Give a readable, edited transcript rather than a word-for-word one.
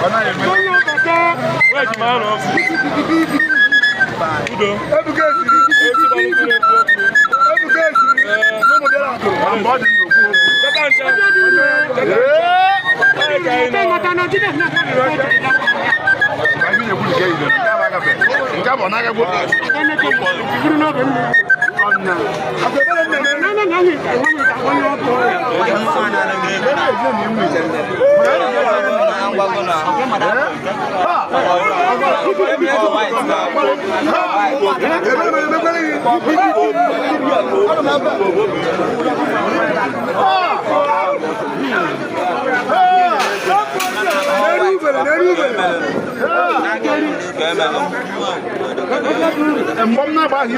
Ọ naghị eme. Ebuka esiri. Ebuka esiri. N'ụmụ bịara akụrụ. Ma mgbe ọ dị ndụ okwu okwu. Ka anyị na-ekwu nke ide, nke a bụ agafe. Nke a bụ ọ na-agagwo. Akụ ebere nne m. Ebere mere emekwere gị. N'elu ubere, n'elu ubere. Mgbe m na-agba ahụ.